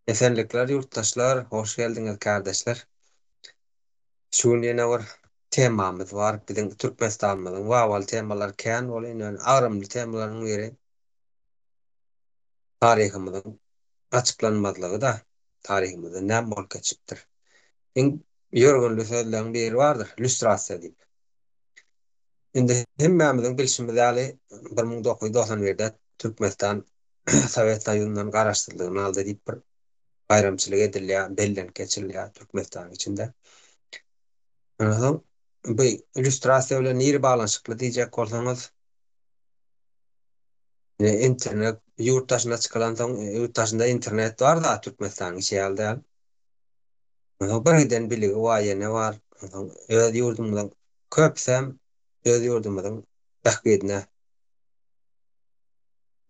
Esenlikler ýurtdaşlar, hoş geldiňiz kärdeşler. Şu gün ýene bir temamyz bar. Biziň Türkmenistanymyzyň wawwaly temalary kän bolýan, ýöne agramly temalaryň biri taryhymyzyň açyklanmazlygy-da, taryhymyzda näme bolup geçipdir. Iň ýörgünli sözleriň biri bardyr, lýustrasiýa diýip. Indi hemmämiziň bilşimiz ýaly, 1991-de Türkmenistan Sowet Soýuzyndan garaşsyzlygyny aldy diýip bir baýramçylyk edilýär, bellenip geçirilýär Türkmenistanyň içinde. Ondan soň bu illýustrasiýa bilen niri baglanyşykly diýjek bolsaňyz, internet ýurt daşyna çykylansoň, ýurt daşynda internet bar da Türkmenistanyň içi ýaly däl. Onsoň bir giden biligi bar, ýene bar. Onsoň öz ýurdumyzyň köpüsem öz ýurdumyzyň bähbidine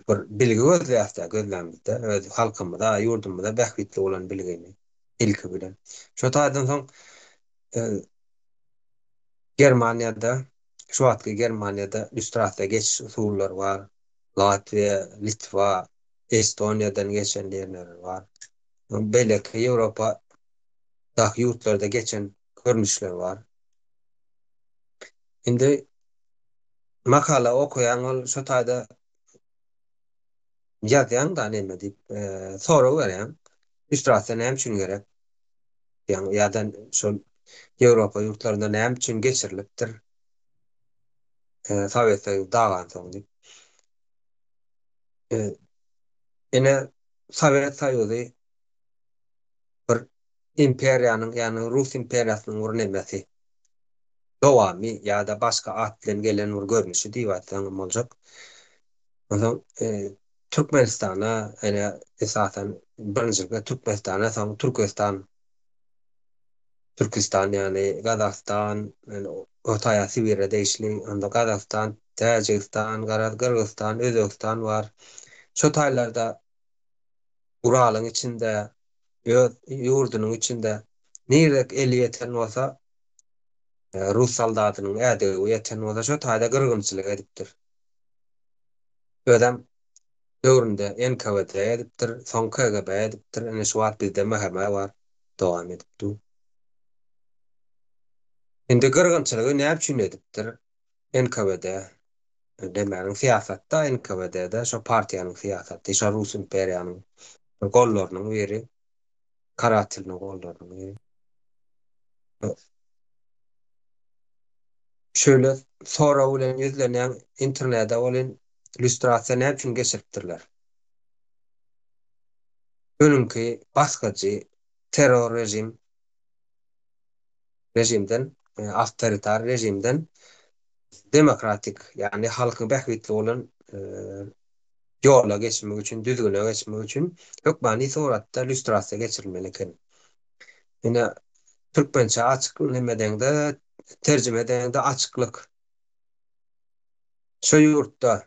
bir bilgi gözleýäs-dä, gözlämizde, öz halkymyza, ýurdumyza bähbitli bolan bilgini ilki bilen. Şo taýdan soň Germaniýada, şu wagtky Germaniýada lýustrasiýa geçiş usullary bar. Latwiýa, Litwa, Estoniýadan geçen diýenleri bar. Beýleki Ýewropa daky ýurtlarda geçen görnüşler bar. Indi makala okaýaň ol şo taýda ýazýaň-da neme diýip, sorag berýäň. Lýustrasiýa näme üçin gerek? Diýýäň ýa-da şol Ýewropa ýurtlarynda näme üçin geçirilipdir? Sowet Soýuzy dagansoň diýip. Ine, Sowet Soýuzy bir imperiýanyň, ýagny Rus imperiýasynyň bir nemesi, dowamy ýa-da başga at bilen gelen bir görnüşi diýip aýtsaňam boljak. Onsoň Türkmenistana, ine, esasan birinjilikde Türkmenistana, soň Türküstan, Türküstan ýagny Gazagystan, Hytaýa, Sibire degişli, onda Gazagystan, Täjigistan, garaz Gyrgyzystan, Özbegistan bar. Şo taýlarda Uralyň içinde, öz ýurdunyň içinde nirek eli ýeten bolsa, rus soldatynyň ädigi ýeten bolsa, şo taýda gyrgynçylyk edipdir. Özem döwründe NKWD edipdir, soň KGB edipdir, ine şu wagt bizde MHM bar, dowam edip dur. Indi gyrgynçylygy näme üçin edipdir NKWD? Nämäniň syýasatda NKWD-de şo partiýanyň syýasaty, şo rus imperiýanyň gollarynyň biri, karatelnyň gollarynyň biri. Şöyle sorag bilen ýüzlenýäň internete welin lýustrasiýa näme üçin geçiripdirler? Öňki basgyjy terror režim režimden, awtoritar režimden demokratik, ýagny halkyň bähbitli bolan ýola geçmek üçin, düzgüne geçmek üçin hökmany suratda lýustrasiýa geçirilmeli eken. Ine, türkmençe açyk neme edeňde, terjime edeňde açyklyk. Şu ýurtda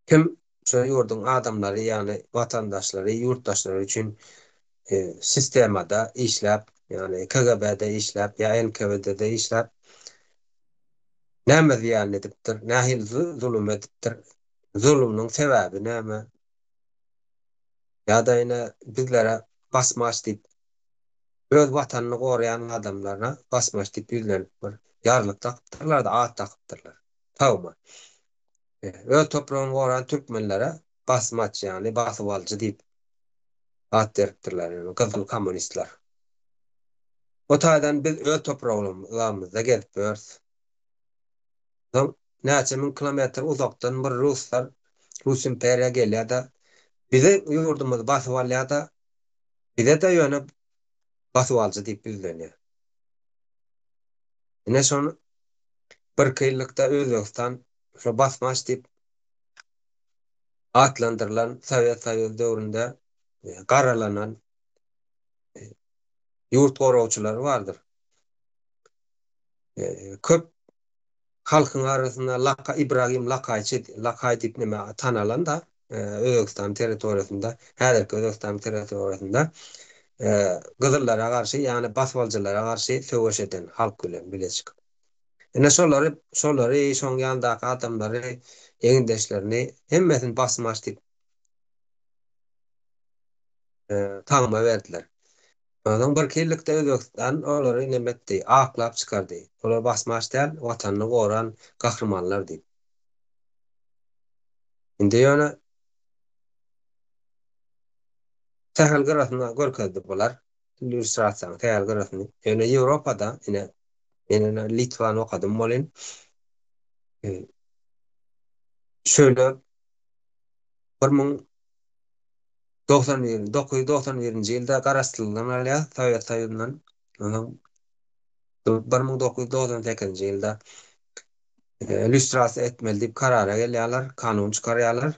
kim şo ýurduň adamlary, ýagny watandaşlary, ýurtdaşlary üçin sistemada işläp, ýagny KGB-de işläp ýa NKWD-de işläp näme zyýan edipdir, nähili zulum edipdir, zulumynyň sebäbi näme? Ýa-da ine bizlere basmaç diýip, öz watanyny goraýan adamlaryna basmaç diýip ýüzlenip bir ýarlyk dakypdyrlar-da, at dakypdyrlar. Tagma. Öz topragyny goran türkmenlere basmaç, ýagny basybalyjy diýip at beripdirler, ýagny gyzyl kommunistler. O taýdan biz öz topragymyzda gezip ýörüs. Soň näçe müň kilometr uzakdan bir ruslar, rus imperiýa gelýär-de, biziň ýurdumyzy basyp alýar-da, bize-de ýöne basybalyjy diýip ýüzlenýär. Ine şony birki ýyllykda Özbegistan şo basmaç diýip atlandyrylan Sowet Soýuzy döwründe garalanan ýurt goragçylary bardyr. Köp halkyň arasynda Laka Ibragim Lakaýçy Lakaý diýip neme tanalan da Özbegistan territoriýasynda, häzirki Özbegistan territoriýasynda gyzyllara garşy, ýagny basybalyjylara garşy söweş eden halk bilen bile çykyp. Ine şolary, şolary, şoň ýanyndaky adamlary, egindeşlerini hemmesini basmaç diýip. Tagma berdiler. Onsoň birki ýyllykda Özbegistan olary neme etdi, aklap çykardy. Olar basmaç däl, Watanyny goran gahrymanlar diýip. Indi ýöne sähel gyrasyny görkezdi bular, illýustrasiýanyň sähel gyrasyny. Ýöne Ýewropada, ine, men ine Litwany okadym welin, şöyle 1091, 991-nji ýylda garaşsyzlygyny alýar Sowet Soýuzyndan. Onsoň 1998-nji ýylda lýustrasiýa etmeli diýip karara gelýärler, kanun çykarýarlar.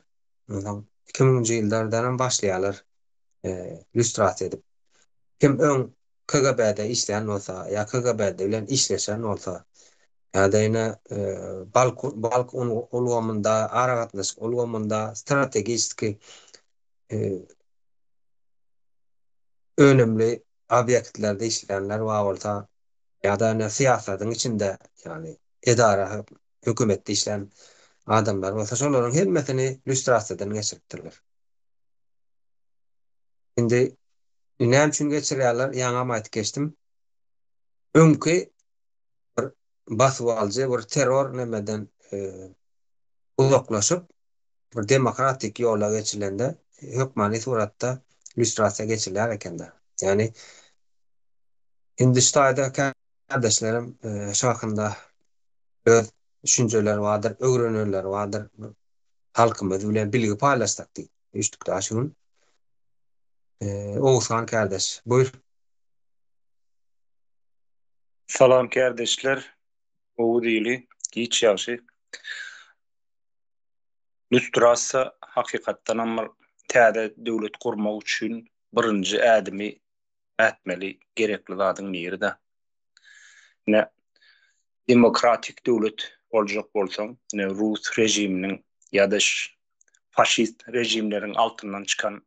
Onsoň 2000-nji ýyllardanam başlaýarlar lýustrasiýa edip. Kim öň KGB-de işlän bolsa ýa KGB bilen işleşen bolsa ýa-da ýene bank bank ulgamynda, aragatnaşyk ulgamynda strategiski önümli obýektlerde işleýänler bar bolsa ýa-da ýene syýasatyň içinde, ýagny edara, hökümetde işlän adamlar bolsa, şolaryň hemmesini lýustrasiýadan geçiripdirler. Indi näme üçin geçirýärler, ýaňam aýdyp geçdim. Öňki bir basybalyjy, bir terror nemeden uzaklaşyp, bir demokratik ýola geçilende hökmany suratda lýustrasiýa geçilýär ekende. Ýagny indi şu taýda kärdeşlerim şu hakynda öz düşünjeleri bardyr, öwrenenleri bardyr. Halkymyz bilen bilgi paýlaşsak diýip üýşdük-dä şu gün. Oguzhan kärdeş, buýr. Salam kärdeşler, gowy diýli, giç ýagşy. Lýustrasiýa hakykatdanam bir täze döwlet gurmak üçin birinji ädimi ätmeli gerekli zadyň biri-de. Ine, demokratik döwlet boljak bolsaň, ine rus režiminiň ýa-da faşist režimleriň altyndan çykan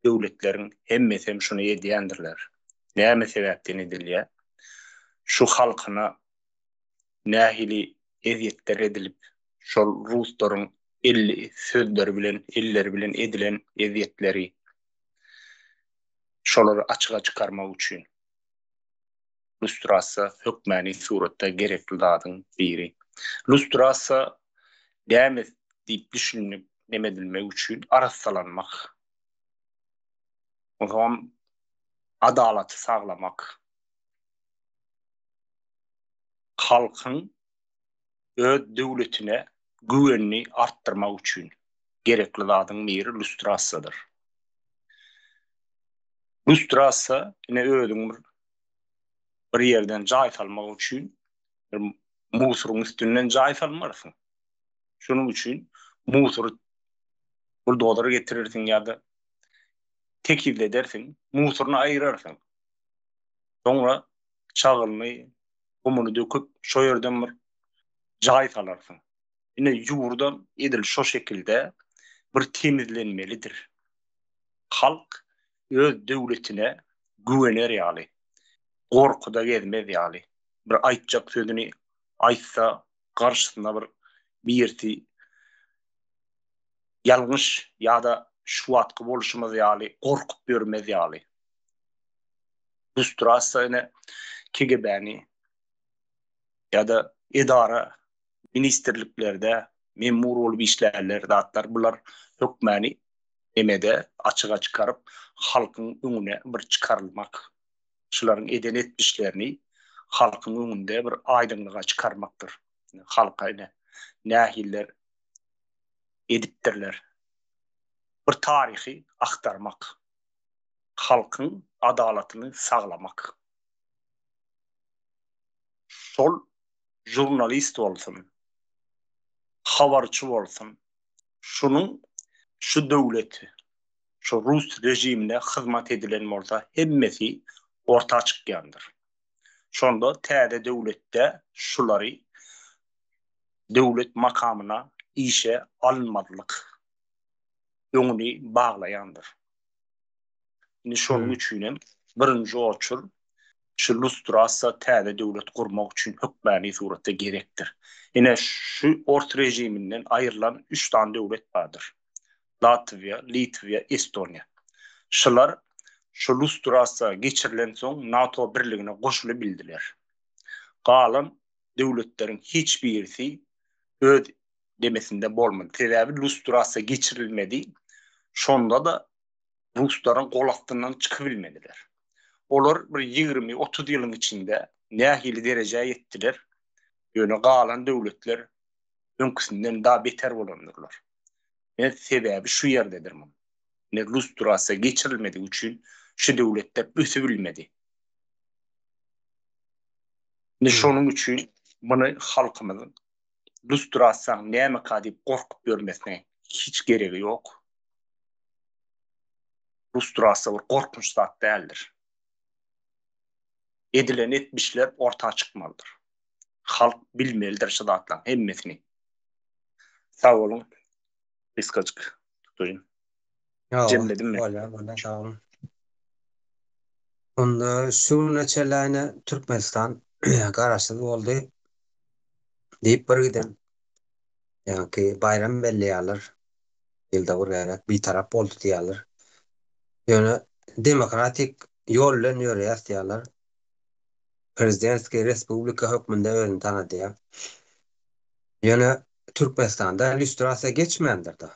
döwletleriň hemmesem şuny edýändirler. Näme sebäpden edilýär? Şu halkyna nähili ezýetler edilip, şol ruslaryň elli sözleri bilen, elleri bilen edilen ezýetleri şolary açyga çykarmak üçin lustrasiýa hökmäni suratda gerekli zadyň biri. Lustrasiýa näme diýip düşünip neme edilmek üçin arassalanmak. Onsoňam adalaty saglamak. Halkyň öz döwletine güwenini artdyrmak üçin gerekli zadyň biri lustrasiýadyr. Lustrasiýa ine özüň bir bir ýerden jaý salmak üçin bir musuryň üstünden jaý salmarsyň. Şonuň üçin musury buldozer getirersiň ýa-da tekizledersiň, musuryny aýyrarsyň. Soňra çagylyny, gumuny döküp, şo ýerden bir jaý salarsyň. Ine, ýurdam edil şo şekilde bir temizlenmelidir. Halk öz döwletine güwener ýaly, gorkuda gezmez ýaly, bir aýtjak sözüni aýtsa, garşysyna bir birisi ýalňyş ýa-da şu wagtky bolşumyz ýaly gorkup ýörmez ýaly. Lustrasiýa ine KGB-ni ýa-da edara ministrliklerde memur bolup işlärler zatlar bular hökmäni emede açyga çykaryp halkyň öňüne bir çykarylmak şularyň eden etmişlerini halkyň öňünde bir aýdyňlyga çykarmakdyr halka ine nähiller edipdirler bir taryhy agtarmak halkyň adalatyny saglamak şol žurnalist bolsun, habarçy bolsun, şunuň şu döwlet, şu rus režimine hyzmat edilen bolsa hemmesi orta çykýandyr. Şonda täze döwletde şulary döwlet makamyna işe alynmazlyk öňüni baglaýandyr. Indi şonuň üçin hem birinji oçur şu lustrasiýa täze döwlet gurmak üçin hökmany suratda gerekdir. Ine şu ors režiminden aýrylan üç sany döwlet bardyr. Latwiýa, Litwiýa, Estoniýa. Şular. Şu lustrasiýa geçirilensoň NATO birligine goşulybildiler. Galan döwletleriň hiç birisi öz demesinde bolmady. Sebäbi lustrasiýa geçirilmedi. Şonda-da ruslaryň gol astyndan çykybilmediler. Olar bir 20, 30 ýylyň içinde nähili derejä ýetdiler, ýöne galan döwletler öňküsinden da beter bolandyrlar. Ine sebäbi şu ýerdedir munuň. Ine lustrasiýa geçirilmedigi üçin şu döwletler ösübilmedi. Indi şonuň üçin muny halkymyzyň lustrasiýaň nämeka diýip gorkup ýörmesine hiç geregi ýok. Lustrasiýa bir gorkunç zat däldir. Edilen etmişler orta çykmalydyr. Halk bilmelidir şu zatlaryň hemmesini. Sag boluň. Gysgajyk tutaýyn. Jemledim men. Bolýar, bolýar, sag boluň. Onda şu güne çenli ine Türkmenistan garaşsyz boldy diýip bir giden ýaňky baýram belleýärler. Ýylda bir gezek bitarap boldy diýýärler. Ýöne demokratik ýol bilen ýöreýäs diýýärler. Prezidentskiý respublika hökmünde özüni tanadýar. Ýöne Türkmenistanda lýustrasiýa geçmändir-de.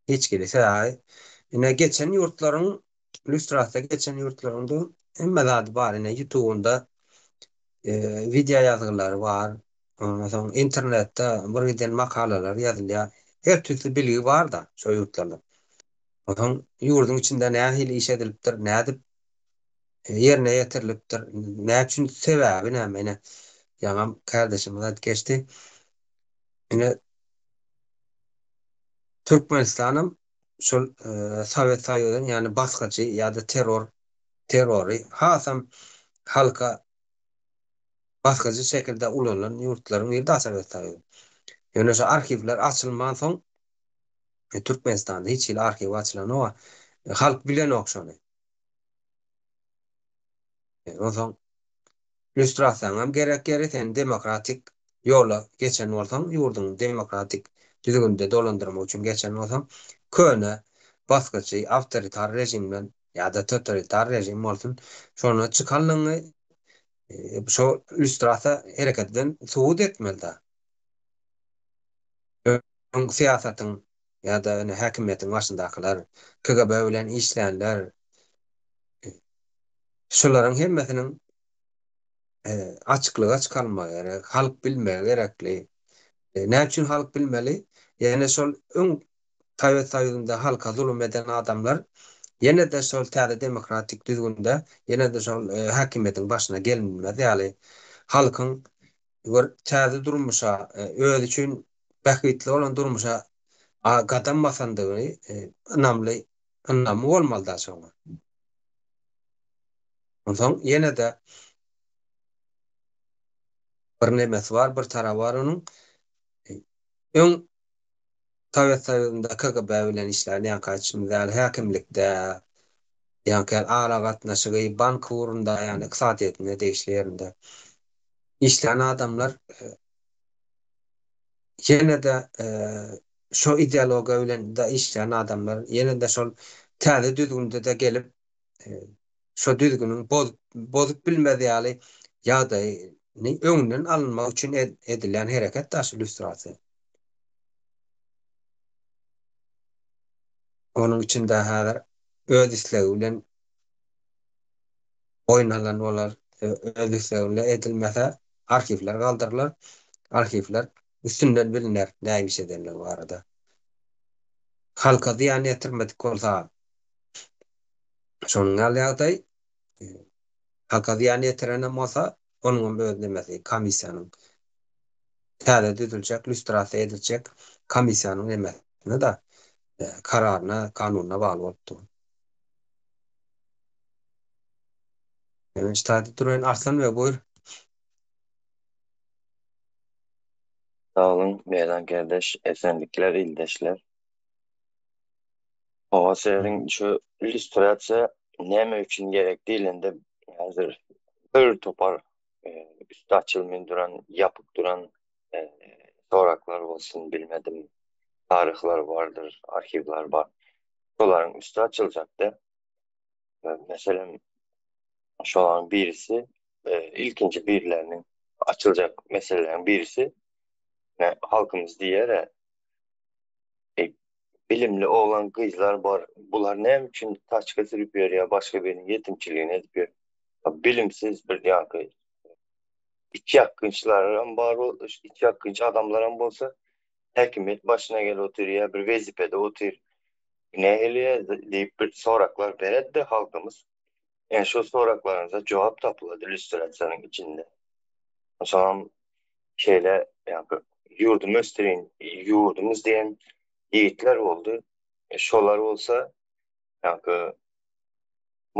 Hiç hili. Sebäbi ine geçen ýurtlaryň lýustrasiýa geçen ýurtlaryň da hemme zady bar. Ine ýutubynda wideo ýazgylary bar. Ondan soň internetde bir giden makalalar ýazylýar. Her tüýsli bilgi bar-da şo ýurtlarda. Onsoň ýurduň içinde nähili iş edilipdir, nädip ýerine ýetirilipdir, näme üçin sebäbi näme ine ýaňam kärdeşimiz aýdyp geçdi. Ine Türkmenistanam şol Sowet Soýuzyň ýagny basgyjy ýa-da terror terrory hasam halka basgyjy şekilde ulanylan ýurtlaryň biri-de Sowet Soýuzy. Ýöne şu arhiwler açylmansoň Türkmenistanda hiç hili arhiw açylanok. Halk bilenok şony. Onsoň lýustrasiýaňam gerek ýeri sen demokratik ýola geçen bolsaň, ýurduň demokratik düzgünde dolandyrmak üçin geçen bolsaň, köne basgyçy awtoritar režimden ýa-da totalitar režim bolsun, şondan çykanlygyňy şo lýustrasiýa hereketi bilen subut etmeli-dä. Öň syýasatyň ýa-da ine häkimiýetiň başyndakylar, KGB bilen işlänler, şularyň hemmesiniň açyklyga çykarylmagy gerek, halk bilmegi gerekli. Näme üçin halk bilmeli? Ýene şol öň Sowet Soýuzynda halka zulum eden adamlar ýene-de şol täze demokratik düzgünde ýene-de şol häkimiýetiň başyna gelinmez ýaly halkyň bir täze durmuşa, özi üçin bähbitli bolan durmuşa gadam basandygy ynamly, ynamy bolmaly-da şoňa. Onsoň ýene-de bir nemesi bar, bir taraby bar onuň. Öň Sowet Soýuzynda KGB bilen işlän ýaňky aýdyşymyz ýaly häkimlikde, ýaňky ýaly aragatnaşygy, bank ugrunda, ýagny ykdysadyýetine degişli ýerinde işlän adamlar ýene-de şo ideologiýa bilen-de işlän adamlar ýene-de şol täze düzgünde-de gelip şo düzgüniň bozup bilmez ýaly ýagdaýyny öňünden alynmak üçin edilýän hereket daşy lýustrasiýa. Onuň içinde häzir öz islegi bilen boýun alan bolar, öz islegi bilen edilmese arhiwler galdyrylar, arhiwler üstünden biliner näme iş edenligi barada. Halka zyýan ýetirmedik bolsa Şonuň ýaly ýagdaý halka zyýan ýetirenem bolsa, onuňam öz nemesi, komissiýanyň täze düzüljek, lýustrasiýa ediljek komissiýanyň nemesine-de, kararyna, kanunyna bagly bolup dur. Men şu taýda duraýyn. Arslan beg, buýur. Sag boluň, Merdan kardeş, esenlikler ildeşler. Oňa seniň şu illýustrasiýa näme üçin gerek diýlende häzir bir topar üsti açylmyn duran, ýapyk duran soraklar bolsun bilmedim, taryhlar bardyr, arhiwler bar. Şolaryň üsti açyljakda. Meselem, şolaryň birisi, ilkinji birleriniň açyljak meseleleriň birisi, halkymyz diýer-ä, bilimli oglan gyzlar bar, bular näme üçin taçka sürüp ýör ýa başga biriniň ýetimçiligini edip ýör? Bilimsiz bir ýaňky içýakgynçlaram bar, içýakgynç adamlaram bolsa, häkimiýet başyna gelip otyr ýa bir wezipede otyr. Nähili diýip bir soraklar beredi halkymyz. Ýani şol soraklaryňyza jogap tapylady lýustrasiýanyň içinde. Onsoňam şeýle ýa-da ýurdumy ösdürin, ýurdumyz diýen ýigitler boldy. E, şolar bolsa ýa-da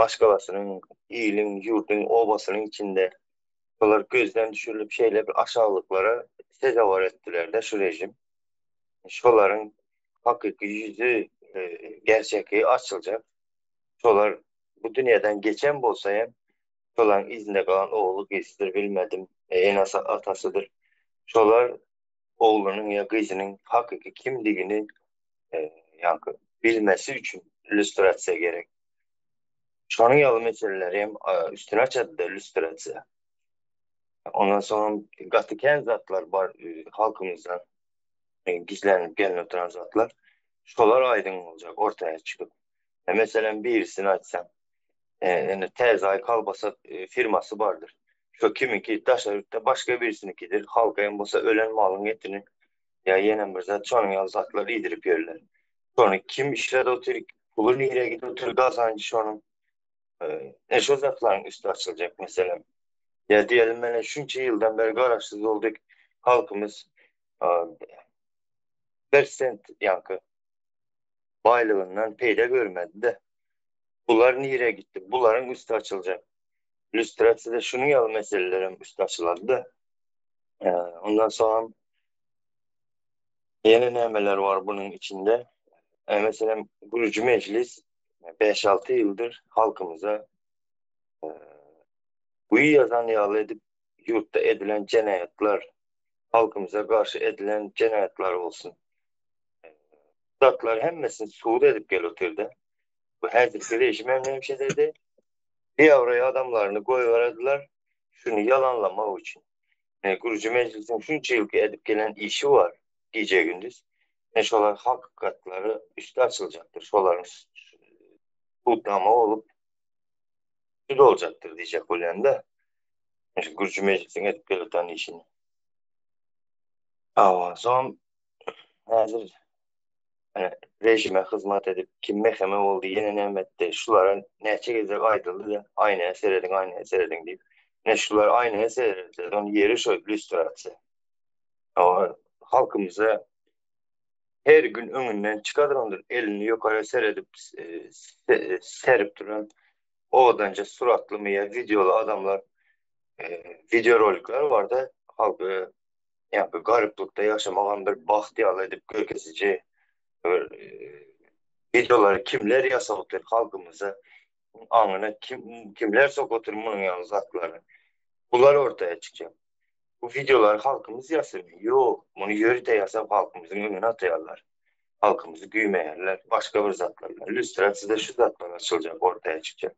maşgalasynyň, iliň, ýurduň, obasynyň içinde şolar gözden düşürilip şeýle bir aşalyklara sezewar etdiler-de şu rejim. Şolaryň hakyky ýüzi, e, gerçekliği açyljak. Şolar bu dünýeden geçen bolsa hem şolaryň yzynda galan ogly gyzydyr bilmedim, e, enesi atasydyr. Şolar oglunyň ýa gyzynyň hakyky kimdigini e, ýaňky bilmesi üçin lýustrasiýa gerek. Şonuň ýaly meseleleri hem e, üstüne açady-da lýustrasiýa. Ondan soň gaty kän zatlar bar e, halkymyzdan e, gizlenip gelin oturan zatlar. Şolar aýdyň boljak ortaya çykyp. E, meselem birisini aýtsam, e, indi Täze Aý kolbasa e, firmasy bardyr. Şo kiminki daşary ýurtda başga birisinikidir. Halka hem bolsa ölen malyň etini ýa ýene bir zat şonuň ýaly zatlar iýdirip ýörler. Şony kim işledi otyr, puly nirä gidip otyr, gazanjy şonuň. E, şo zatlaryň üsti açyljak meselem. Ýa diýelim mene şunça ýyldan beri garaşsyz olduk. Halkymyz bir sent ýaňky baýlygyndan peýda görmedi-de. Bular nirä gitdi? Bularyň üsti açyljak. Lýustrasiýada şunuň ýaly meseleler hem üsti açylardy-da. Ondan soňam ýene nämeler bar bunuň içinde? Meselem, gurujy mejlis 5-6 ýyldyr halkymyza guýy ýazan ýaly edip ýurtda edilen jenaýatlar, halkymyza garşy edilen jenaýatlar bolsun. Zatlar hemmesini subut edip gelip otyrdy. Bu häzirki rejim hem näme dedi? Biabraý adamlaryny goýberediler, şuny ýalanlamak üçin. E, Gurujy mejlisiň şunça ýylky edip gelen işi bar, gije-gündiz. E, şolar hakykatlary üsti açyljakdyr, şolaryň subutnama bolup sud boljakdyr diýjek bolýan-da. Şu Gurujy mejlisiň edip gelip işini. Awa, soň häzir rejime hyzmat edip, kim meheme boldy, ýene näme etdi, şulara näçe gezek aýdyldy-da, aýnaya serediň, aýnaya serediň diýip. Ine şular aýnaya seretdiler, onuň ýeri şo lýustrasiýa. Awa, halkymyza her gün öňünden çykadyrandyr, elini ýokara seredip, serip duran owadanja suratlymy ýa wideoly adamlar, wideorolikler barda, halky ýa bir garyplykda ýaşamagam bir bagt ýaly edip görkeziji bir wideolary kimler ýasap otyr halkymyza aňyna kim kimler sokup otyr munuň ýaly zatlary. Bular ortaya çykýar. Bu wideolary halkymyz ýasamýar. Ýok, muny ýörite ýasap halkymyzyň öňüne atýarlar. Halkymyzy güýmeýärler başga bir zatlar bilen. Lýustrasiýada şu zatlar açyljak, ortaya çykjak.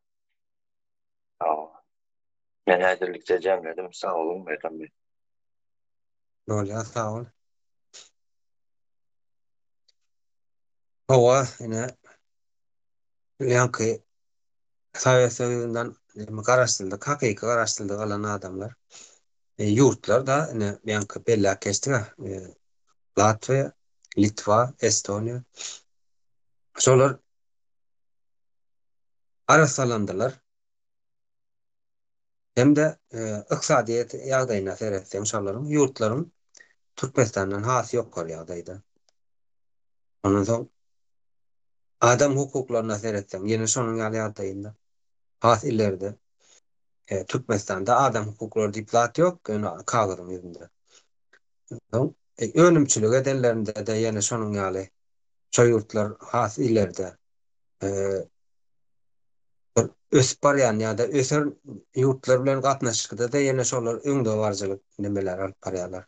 Men häzirlikçe jemledim. Sag boluň, Merdan bey. Bolýar, sag bol. Hawa, ine ýaňky Sowet Soýuzyndan garaşsyzlyk, hakyky garaşsyzlyk alan adamlar, e, ýurtlar da ine ýaňky belläp geçdik-ä, e, Latwiýa, Litwa, Estoniýa. Şolar arassalandylar. Hem-de ykdysadyýet ýagdaýyna seretseň şolaryň ýurtlaryň Türkmenistandan has ýokary ýagdaýda. Ondan soň adam hukuklaryna seretseň ýene şonuň ýaly ýagdaýynda has ileride. Türkmenistanda adam hukuklary diýip zat ýok, ýöne kagyzyň ýüzünde. Soň önümçilik edenlerinde-de ýene şonuň ýaly şo ýurtlar has ileride. Bir ösüp barýan ýa-da ösen ýurtlar bilen gatnaşykda-da ýene şolar öňdebaryjylyk nemeleri alyp barýarlar.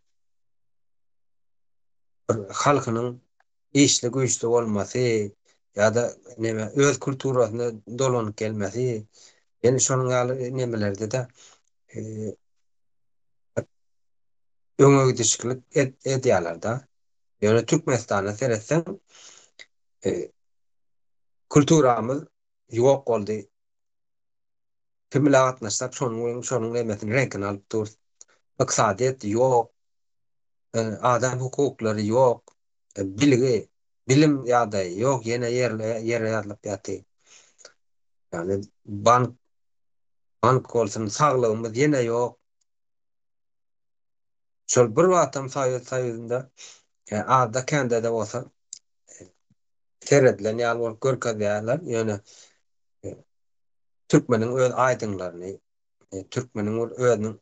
Bir halkynyň işli güýçli bolmasy. Ýa-da neme öz kulturasyna dolanyp gelmesi. Ýene şonuň ýaly nemelerde-de öňe gidişiklik edýärler-de. Ýöne Türkmenistana seretseň, kulturamyz ýok boldy. Kim bile gatnaşsak şonuň şonuň nemesini reňkini alyp durus. Ykdysadyýet ýok. Adam hukuklary ýok. Bilgi, bilim ýagdaýy ýok. Ýene ýerle ýere ýazylyp ýaty. Ýagny bank bank bolsun, saglygymyz ýene ýok. Şol bir wagtam Sowet Soýuzynda azda-kände-de bolsa seredilen ýaly bolup görkezýärler. Ýöne türkmeniň öz aýdyňlaryny, türkmeniň bir özüniň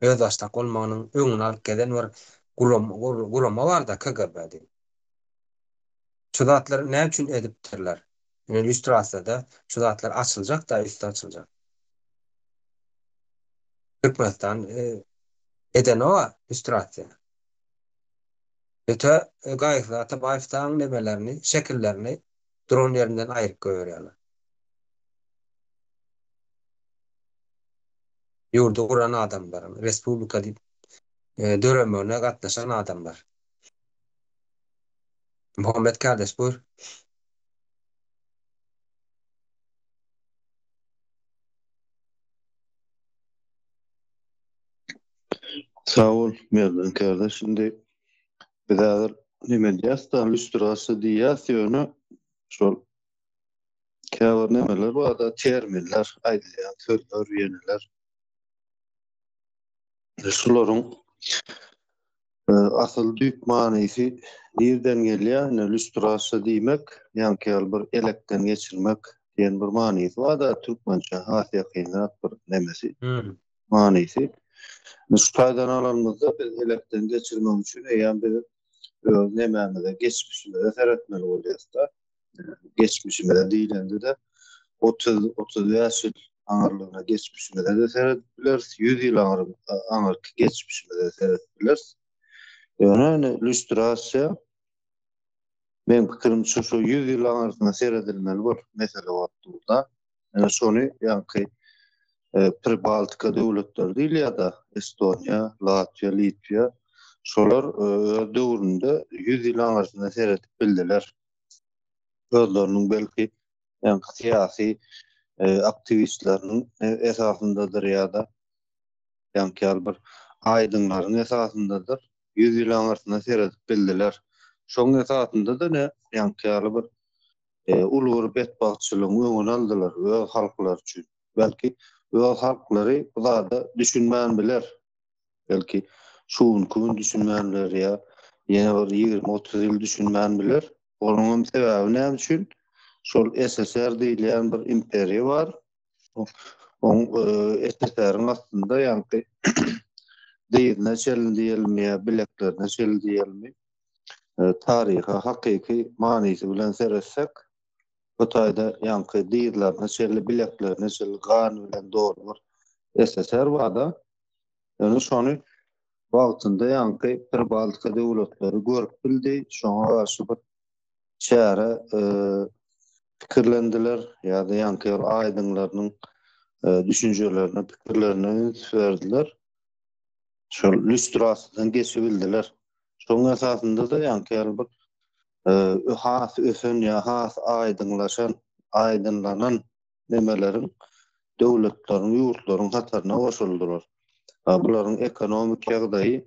özbaşdak bolmagynyň öňüni alyp gezen bir gurama bar-da KGB diýip. Şu zatlary näme üçin edipdirler? Ine lýustrasiýada şu zatlar açyljak-da, üsti açyljak. Türkmenistan edenok-a lýustrasiýa. Öte Gaýgysyz Atabaýewdaň nemelerini, şekillerini duran ýerinden aýryp goýberýärler. Ýurdy guran adamlaryň, respublika diýip döremegine gatnaşan adamlar. Muhammet kardeş buyur. Sag bol Merdan kardeş. Şimdi biz häzir neme diýýäs-da, lýustrasiýa diýýäs, ýöne şol käbir nemeler bar-da, terminler, aýdylýan sözler, ýeneler. Şularyň asyl düýp manysy nirden gelýär? Ine, lýustrasiýa diýmek, ýaňky ýaly bir elekden geçirmek diýen bir manysy bar-da, türkmençe has ýakynrak bir nemesi, manysy. Şu taýdan alanymyzda biz elekden geçirmek üçin eýýäm biz öz nemämize, geçmişimize seretmeli bolýarys-da. Geçmişimize diýlende-de 30, 35 ýyl aňyrlygyna geçmişimize-de seredip bileris, 100 ýyl aňyrky geçmişimize seredip bileris. Ýöne indi lýustrasiýa meň pikirimçe şu 100 ýyl aňyrsyna seredilmeli bir mesele bolup dur-da. Ýöne şony ýaňky Pribaltika döwletleri diýilýär-de, Estoniýa, Latwiýa, Litwiýa, şolar öz döwründe 100 ýyl aňyrsyna seredip bildiler. Özleriniň belki ýaňky syýasy aktiwistleriniň esasyndadyr ýa-da ýaňky ýaly bir aýdyňlaryň esasyndadyr, 100 ýyl aňyrsyna seredip bildiler. Şoň esasynda-da ne ýaňky ýaly bir uly bir betbagtçylygyň öňüni aldylar öz halklary üçin. Belki öz halklary bu zada düşünmän biler. Belki şu günki gün düşünmän biler ýa ýene bir 20-30 ýyl düşünmän biler. Onuň hem sebäbi näme üçin? Şol SSR diýilýän bir imperiýa bar. Oň SSR-iň astynda ýaňky dyzyna çenli diýelimi ýa bileklerine çenli diýelimi taryha hakyky manysy bilen seretsek, bu taýda ýaňky dyzlaryna çenli, bileklerine çenli gan bilen doly bir SSR bar-da. Ýöne şony wagtynda ýaňky Pribaltika döwletleri görüp bildi, şoňa garşy bir çäre pikirlendiler ýa-da ýaňky ýaly aýdyňlarynyň düşünjelerine, pikirlerine üns berdiler. Şol lýustrasiýadan geçibildiler. Şonuň esasynda-da ýaňky ýaly bir has ösen ýa has aýdyňlaşan, aýdynlanan nemeleriň döwletleriň, ýurtlaryň hataryna goşuldylar. Bularyň ekonomik ýagdaýy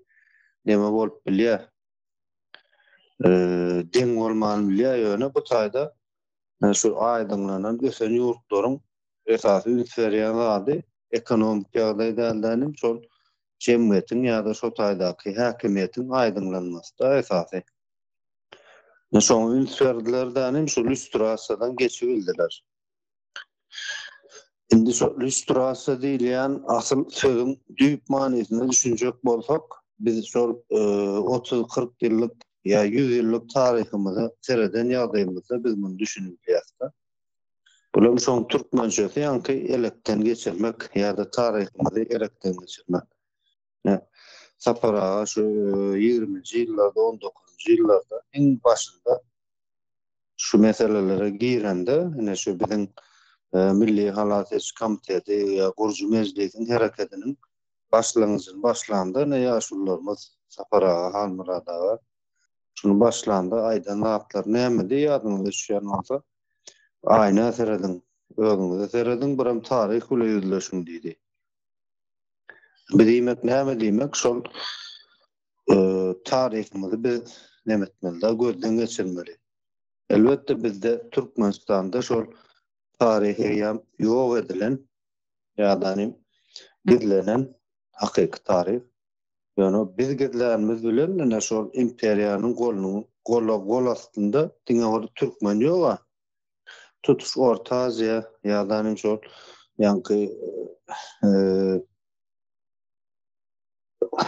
neme bolup bilýär? Deň bolman bilýär, ýöne bu taýda şu aýdyňlanan ösen ýurtlaryň esasy üns berýän zady ekonomik ýagdaý däl-de, şol jemgyýetiň ýa-da şo taýdaky häkimiýetiň aýdyňlanmasy-da esasy. Şoňa üns berdiler-de, şu lýustrasiýadan geçibildiler. Indi şo lýustrasiýa diýilýän asyl sözüň düýp manysyna düşünjek bolsak, biz şol 30-40 ýyllyk ýa 100 ýyllyk taryhymyza sereden ýagdaýymyzda biz muny düşünip bilýäris-de. Bulam şoň türkmençesi ýaňky elekden geçirmek ýa-da taryhymyzy elekden geçirmek. Ine, Sapar aga şu ýigriminji ýyllarda, on dokuzynjy ýyllarda iň başynda. şu meselelere girende, ine şu biziň Milli halas ediş komiteti ýa gurujy mejlisiň herekediniň başlangyjyny başlanda ine ýaşulularymyz Sapar aga, Halmyrat aga şuny başlanda aýdan zatlary nämedi ýadyňyza düşýän bolsa, aýna serediň, özüňize serediň, birem taryh bile ýüzleşiň diýdi. Bu diýmek näme diýmek? Şol taryhymyzy biz näme etmeli-de, gözden geçirmeli. Elbetde bizde Türkmenistanda şol taryh eýýäm ýok edilen ýa-da gizlenen hakyky taryh. Ýöne biz gizlänimiz bilen ine şol imperiýanyň golunyň gola gol astynda diňe bir türkmen ýog-a. Tutuş Orta Aziýa ýa-da şol ýaňky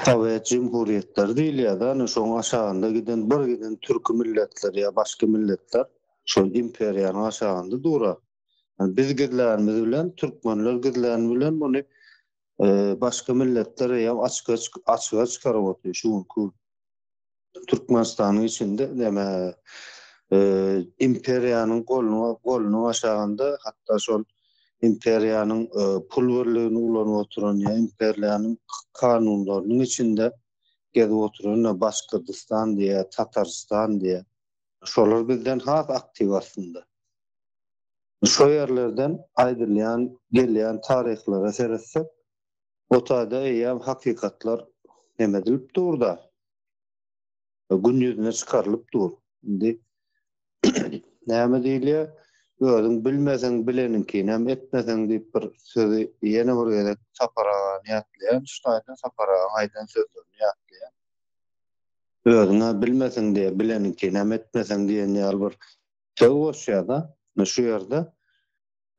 Sowet jemhuriýetleri diýilýär-de, ine şoň aşagynda giden bir giden türki milletler ýa başga milletler şol imperiýanyň aşagynda dur-a. Biz gizlänimiz bilen, türkmenler gizläni bilen muny başga milletler eýýäm açyga açyga çykaryp otyr şu günki gün. Türkmenistanyň içinde näme imperiýanyň golunyň golunyň aşagynda hatda şol imperiýanyň pul birligini ulanyp oturan ýa imperiýanyň kanunlarynyň içinde gezip oturan Başgyrdystan diýýär, Tatarystan diýýär. Şolar bizden has aktiw aslynda. Şo ýerlerden aýdylýan, gelýän taryhlara seretsek, o taýda eýýäm hakykatlar neme edilip dur-da, gün ýüzüne çykarylyp dur. Indi näme diýilýär? Özüň bilmeseň, bileniňkinem etmeseň diýip bir sözi ýene bir gezek Sapar agany ýatlaýan, şu taýda Sapar agaň aýdan sözlerini ýatlaýan. Özüň-ä bilmeseň diýýär, bileniňkinem etmeseň diýen ýaly bir söz goşýar-da. Şu ýerde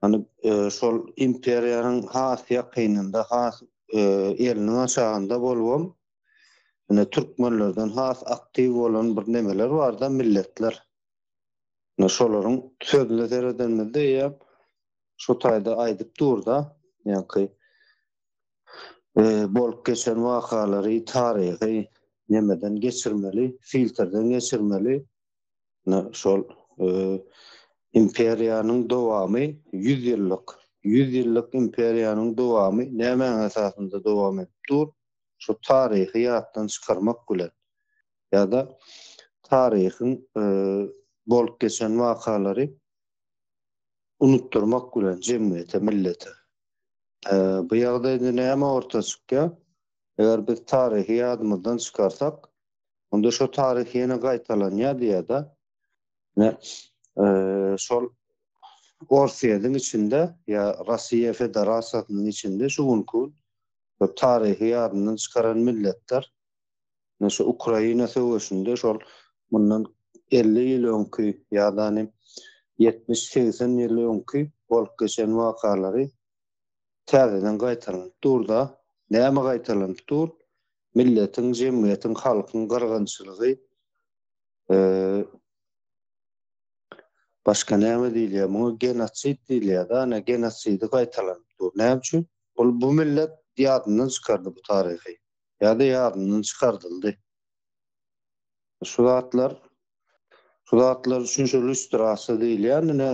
Hany şol imperiýanyň has ýakynynda, has eliniň aşagynda bolubam, ine türkmenlerden has aktiw bolan bir nemeler barda, milletler. Ine şolaryň sözüne seredenimizde eýýäm şu taýda aýdyp dur-da, ýaňky bolup geçen wakalary, taryhy nemeden geçirmeli, filtrden geçirmeli. Ine, şol imperiýanyň dowamy 100 ýyllyk, 100 ýyllyk imperiýanyň dowamy nämäň esasynda dowam edip dur? Şu taryhy ýatdan çykarmak bilen ýa-da taryhyň bolup geçen wakalary unutdyrmak bilen jemgyýete, millete. Bu ýagdaýda näme orta çykýar? Eger biz taryhy ýadymyzdan çykarsak, Onda şo taryh ýene gaýtalanýar diýýär-de. Ine, şol Orsýetiň içinde ýa Russiýa Federasiýasynyň içinde şu günki gün şo taryhy ýadyndan çykaran milletler, ine şu Ukraina söweşinde şol mundan 50 ýyl öňki ýa-da 70-80 ýyl öňki bolup geçen wakalary täzeden gaýtalanyp dur-da. Näme gaýtalanyp dur? Milletiň, jemgyýetiň, halkyň gyrgynçylygy, başga näme diýilýär? Muňa genosid diýilýär-de, ana genosidi gaýtalanyp dur. Näme üçin? Ol bu millet ýadyndan çykardy bu taryhy. Ýa-da ýadyndan çykardyldy. Şu zatlar şu zatlar üçin şu lýustrasiýa diýilýän ine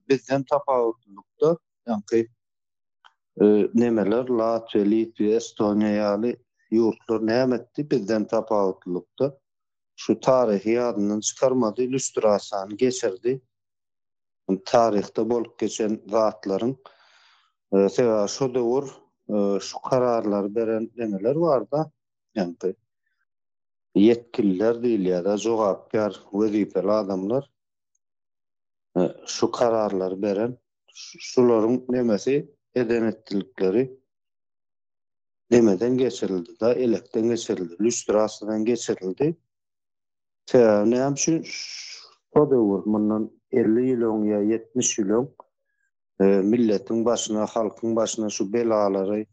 bizden tapawutlylykda ýaňky nemeler Latwiýa, Litwiýa, Estoniýa ýaly ýurtlar näme etdi bizden tapawutlylykda şu taryhy ýadyndan çykarmady, lýustrasiýany geçirdi. Taryhda bolup geçen zatlaryň sebäbi şo döwür şu kararlary beren nemeler barda ýaňky ýetgililer diýilýär-de, jogapkär wezipeli adamlar şu kararlary beren, şularyň nemesi eden-etdilikleri nemeden geçirildi-de, elekden geçirildi, lýustrasiýadan geçirildi. Sebäbi näme üçin şo döwür, mundan 50 ýyl öň ýa 70 ýyl öň milletiň başyna, halkyň başyna şu belalary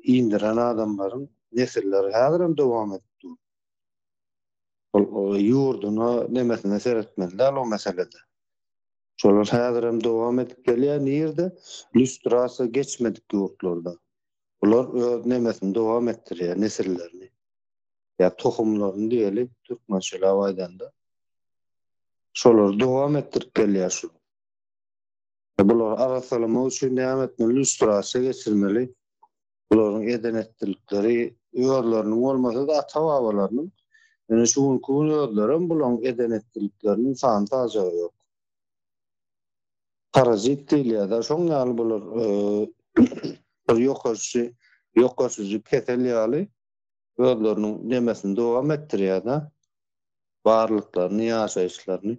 indiren adamlaryň nesilleri häzirem dowam edip dur. Ol ýurduna, nemesine seretmeli däl o meselede. Şolar häzirem dowam edip gelýär. Nirde? Lýustrasiýa geçmedik ýurtlarda. Bular öz nemesini dowam etdirýär, nesillerini. Ýa tohumlaryny diýeli, türkmençeläp aýdanda. Şolary dowam etdirip gelýär şu. Bulary arassalamak üçin näme etmeli? Lýustrasiýa geçirmeli. Bularyň eden-etdilikleri özleriniň bolmasa-da ata-babalarynyň, ýöne şu günki gün özlerem bularyň eden-etdilikleriniň sany-sajagy ýok. Parazit diýilýär-de, şoň ýaly bular bir ýokaşy, ýokaşyjy kesel ýaly özleriniň nemesini dowam etdirýär-de, barlyklaryny, ýaşaýyşlaryny.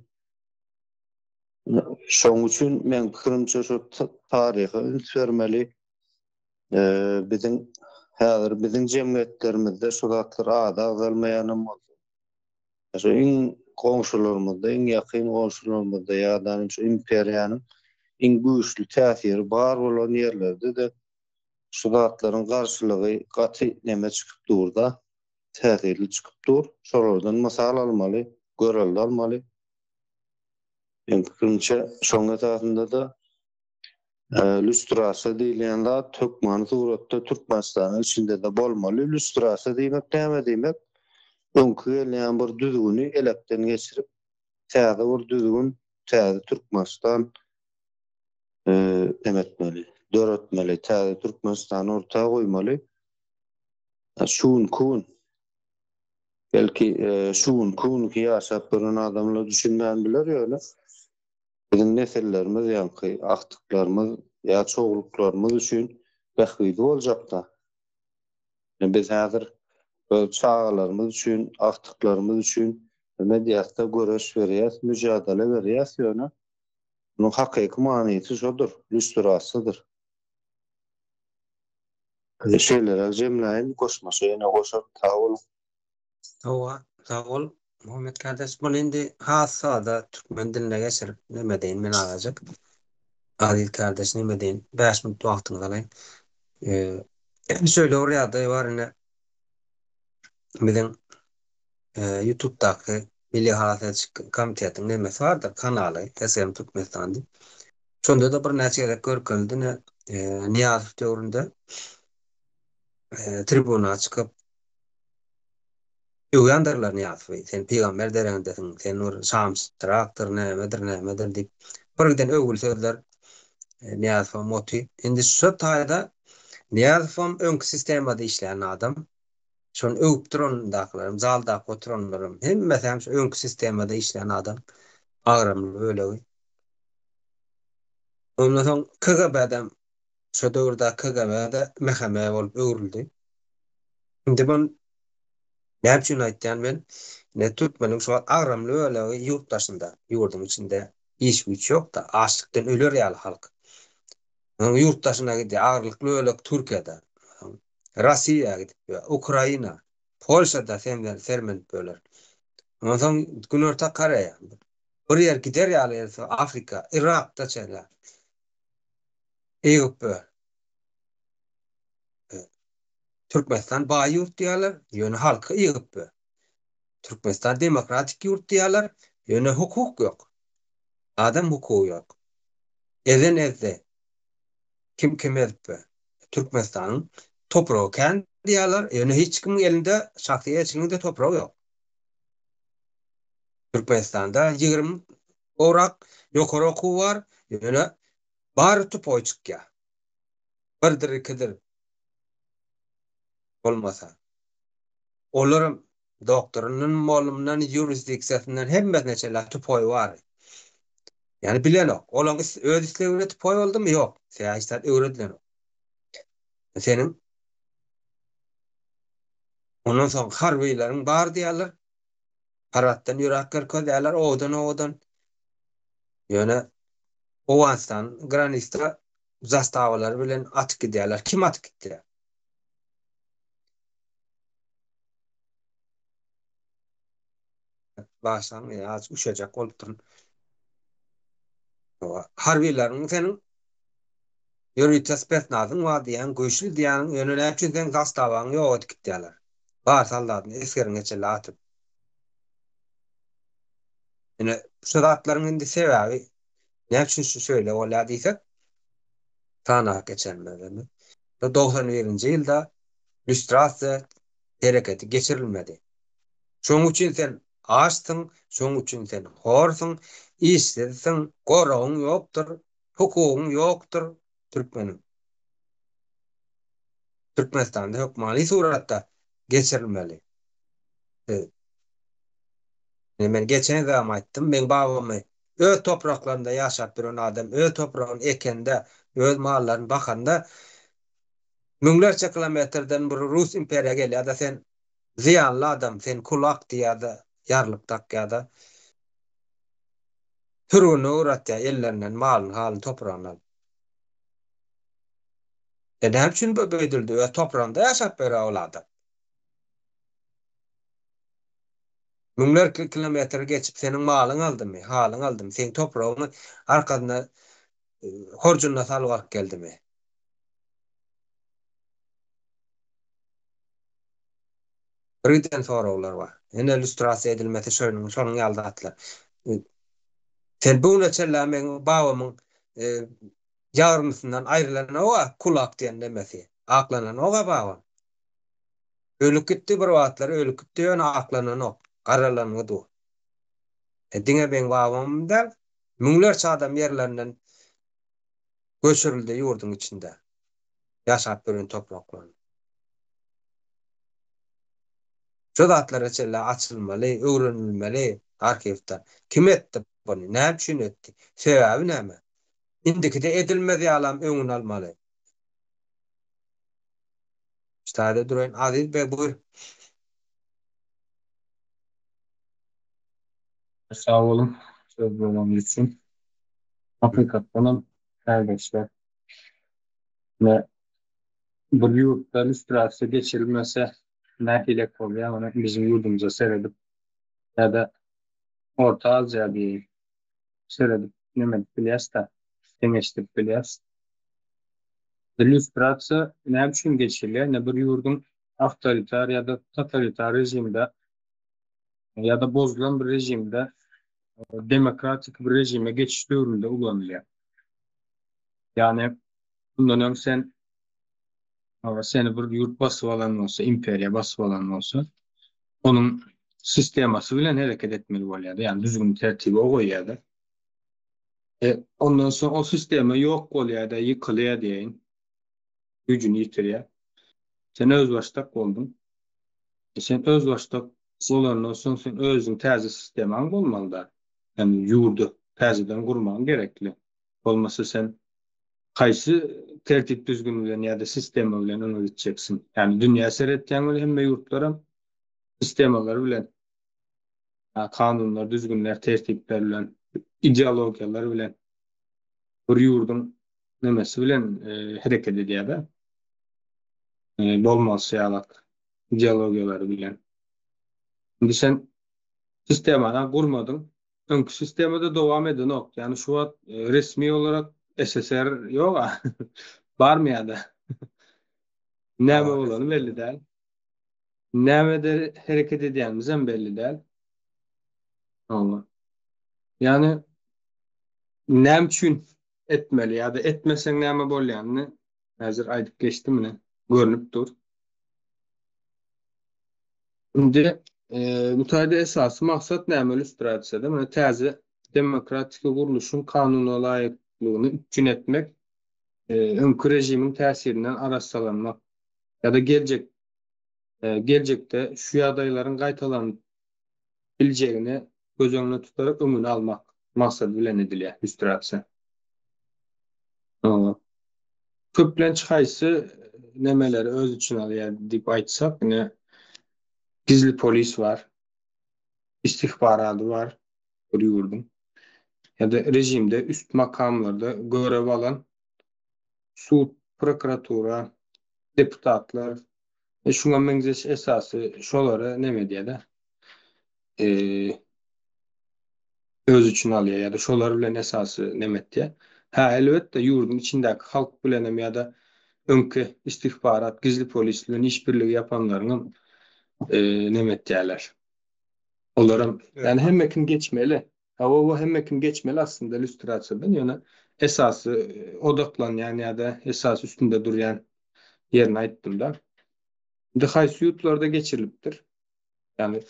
Şoň üçin meň pikirimçe şu taryha üns bermeli. Biziň häzir biziň jemgyýetlerimizde şu zatlar ady agzalmaýanam bolsa, şu iň goňşularymyzda, iň ýakyn goňşularymyzda ýa-da şu imperiýanyň iň güýçli täsiri bar bolan ýerlerde-de şu zatlaryň garşylygy gaty neme çykyp dur-da, täsirli çykyp dur. Şolardan mysal almaly, görelde almaly. Meň pikirimçe, şoň esasynda-da Lýustrasiýa diýilýän zat hökmany suratda Türkmenistanyň içinde-de bolmaly. Lýustrasiýa diýmek näme diýmek? Öňki gelýän bir düzgüni elekden geçirip, täze bir düzgün, täze Türkmenistan neme etmeli, döretmeli, täze Türkmenistany orta goýmaly. Şu günki gün belki şu günki günki ýaşap ýören adamlar düşünmän biler ýöne Biziň nesillerimiz ýaňky agtyklarymyz ýa çowluklarymyz üçin bähbidi boljakda. Ine biz häzir öz çagalarymyz üçin, agtyklarymyz üçin neme edýäsde göreş berýäs, müjadele berýäs ýöne munuň hakyky manysy şodur, lýustrasiýadyr. Şeýleräk jemläýin, goşmaça ýene goşaryn, sag boluň. Hawa, sag bol, Muhammet kardeş. Muny indi has sada türkmen diline geçirip neme deýin men azajyk. Aziz kardeş neme deýin, 5 minut wagtyňyzy alaýyn. Şöyle bir ýagdaý bar ine biziň YouTube'daky Milli Halas ediş komitetiň nemesi bardyr, kanaly SM Türkmenistan diýip. Şonda-da birnäçe gezek görkezildi ine Nyýazow döwründe tribuna çykyp Öwýändirler Nyýazowy, sen pygamber deregindesiň, sen bir şamçyrakdyr, nämedir, nämedir diýip, bir giden öwgüli sözler Nyýazowam oty. Indi şu taýda Nyýazowam öňki sistemada işleýän adam. Şony öwüp durandakylaram, zaldaky oturanlaram hemmesi hem şu öňki sistemada işleýän adam, agramly bölegi. Ondan soň KGB-dem Şo döwürde KGB-de MHM bolup öwrüldi. Indi muny näme üçin aýtýan men? Ine türkmeniň şu wagt agramly bölegi ýurt daşynda, ýurduň içinde iş güýç ýok-da, açlykdan öler ýaly halk. Onuň ýurt daşyna gidýär, agyrlykly bölek Türkiýede, Russiýa gidip ýör, Ukraina, Polşada sermenip ýörler. Ondan soň Günorta Koreýa, bir ýer gider ýaly ýer Afrika, Yrakda çenli. Eýgöp ber. Türkmenistan baý ýurt diýýärler, ýöne halky ýygyp ber. Türkmenistan demokratik ýurt diýýärler, ýöne hukuk ýok. Adam hukugy ýok. Ezen ezdi. Kim kim ezip ber. Türkmenistanyň topragy kän diýýärler, ýöne hiç kimiň elinde şahsy eýeçiliginde topragy ýok. Türkmenistanda 20 gowrak ýokary okuw bar, ýöne Bary tupoý çykýa. Birdir ikidir bolmasa. Olaram doktoryndan, mollumyndan, ýurisdiksiýasyndan hemmesine çenli tupoý bary. Ýani bilenok. Olaň öz islegi bilen tupoý boldumy? Ýok. Sebäbi hiç zat öwredilenok. Seniň Ondan soň harbylaryň bar diýýärler. Paraddan ýöräp görkezýärler owadan-owadan. Ýöne Owganystan granisda zastawalary bilen atyp gidýärler. Kim atyp gitýär? Başlaň ýa üşejek bolupdyryn. Harbylaryň seniň ýörite spesnazyň bar diýýäň, güýçli diýýäň, ýöne näme üçin seň zastawaňy ýok edip gitýärler? Bar soldatyny, esgeriňi çenli atyp. Ine, şu zatlaryň indi sebäbi näme üçin şu şeýle bolýar diýsek, sanap geçenlerimi. 91-nji ýylda lýustrasiýa hereketi geçirilmedi. Şonuň üçin sen. açsyň, şoň üçin sen horsuň, işsizsiň, goragyň ýokdur, hukugyň ýokdur türkmeniň. Türkmenistanda hökmany suratda geçirilmeli. Men geçen gezegem aýtdym, meň babamy öz topraklarynda ýaşap ýören adam öz topragyny ekende, öz mallaryny bakanda müňlerçe kilometrden bir rus imperiýa gelýär-de sen zyýanly adam, sen kulak diýýär-de, ýarlyk dakýar-da, sürgüne ugratýar ellerinden malyny, halyny, topragyny alyp. E näme üçin bu beýdildi? Öz topragynda ýaşap ýör-ä ol adam. Müňler kilometr geçip seniň malyň aldymy, halyň aldymy, seň topragyňy arkasyna horjunyna salyp alyp geldimi? Birgiden soraglar bar. Ine lýustrasiýa edilmesi şonuň şonuň ýaly zatlar. Sen bu güne çenli meň babamyň ýagyrnysyndan aýrylanok-a kulak diýen nemesi. Aklananok-a babam. Ölüp gitdi bir wagtlar ölüp gitdi ýöne aklananok. Garalangy dur. E diňe meň babamam däl, müňlerçe adam ýerlerinden göçürildi ýurduň içinde. Ýaşap ýören topraklaryna. Şu zatlara çenli açylmaly, öwrenilmeli arhiwde. Kim etdi buny? Näme üçin etdi? Sebäbi näme? Indikide edilmez ýalam öňüni almaly. Ştaýda duraýyn. Aziz beg buýr. Sag boluň söz bereniňiz üçin. Hakykatdanam kärdeşler. Ine bir ýurtda lýustrasiýa geçirilmese nähilek bolýar ony biziň ýurdumyza seredip ýa-da Orta Aziýa diýeýin seredip neme edip bilýäs-dä deňeşdirip bilýäs. Lýustrasiýa näme üçin geçirilýär? Ine bir ýurduň awtoritar ýa-da totalitar režimde ýa-da bozulan bir režimde demokratik bir režime geçiş döwründe ulanylýar. Ýagny bundan öň sen seni bir ýurt basyp alan bolsa, imperiýa basyp alan bolsa, onuň sistemasy bilen hereket etmeli bolýardy. Ýagny düzgün tertibi o goýýardy. E, ondan soň o sistema ýok bolýar-da, ýykylýar diýeýin. Güýjüni ýitirýär. Sen özbaşdak bolduň. E, sen özbaşdak bolandan soň sen özüň täze sistemaň bolmaly-da. Ýagny ýurdy täzeden gurmagyň gerekli. Bolmasa sen haýsy tertip-düzgün bilen ýa-da sistema bilen öňe gitjeksiň? Ýagny dünýä seretýäň weli hemme ýurtlaram sistemalary bilen kanunlar, düzgünler, tertipler bilen, ideologiýalar bilen bir ýurduň nemesi bilen hereket edýär-de. Bolmalysy ýalak ideologiýalary bilen. Indi sen sistemany gurmadyň. Öňki sistemada dowam edenok. Ýagny şu wagt resmi olarak SSR ýog-a. Barmy ýa-da? Näme bolany belli däl. Nämede hereket edýänimizem belli däl. Hawa. Ýagny näme üçin etmeli ýa-da etmeseň näme bolýanyny häzir aýdyp geçdim ine. Görnüp dur. Indi bu taýda esasy maksat näme lýustrasiýada? Muna täze demokratiki gurluşyň kanunalaýyklygyny üpjün etmek, öňki režimiň täsirinden arassalanmak ýa-da geljek geljekde şu ýagdaýlaryň gaýtalanyp biljegini göz öňünde tutarak öňüni almak maksady bilen edilýär lýustrasiýa. Köplenç haýsy nemeleri öz içine alýar diýip aýtsak, ine gizli polis bar, istihbarady bar bir ýurduň ýa-da režimde üst makamlarda görew alan sud, prokuratura, deputatlar e, şuňa meňzeş esasy şolary neme edýär-de, e, öz içine alýar ýa-da şolar bilen esasy neme etýär. Hä, elbetde, ýurduň içindäki halk bilen hem ýa-da öňki istihbarat, gizli polis bilen işbirligi ýapanlaryňam e, neme etýärler. Olaram, ýagny hemme kim geçmeli. Hawa, hemme kim geçmeli aslynda lýustrasiýadan, ýöne esasy odaklanýan ýa-da esasy üstünde durýan ýerini aýtdym-da. Indi haýsy ýurtlarda geçirilipdir? Ýagny.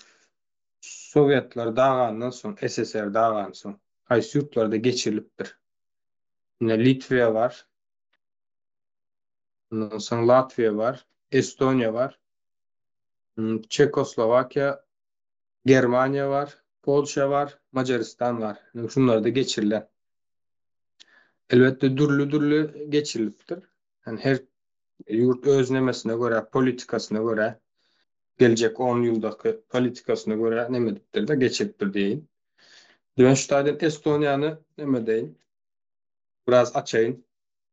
Sowetler dagandan soň, SSR dagansoň, haýsy ýurtlarda geçirilipdir? Ine, Litwiýa bar. Ondan soň Latwiýa bar, Estoniýa bar, Çekoslowakiýa, Germaniýa bar, Polşa bar, Majaristan bar. Ine, şunlarda geçirilen. Elbetde, dürli-dürli geçirilipdir. Ýani her ýurt öz nemesine görä, politikasyna görä, geljek on ýyldaky politikasyna görä neme edipdir-de, geçiripdir diýeýin. Men şu taýdan Estoniýany neme edeýin, biraz açaýyn.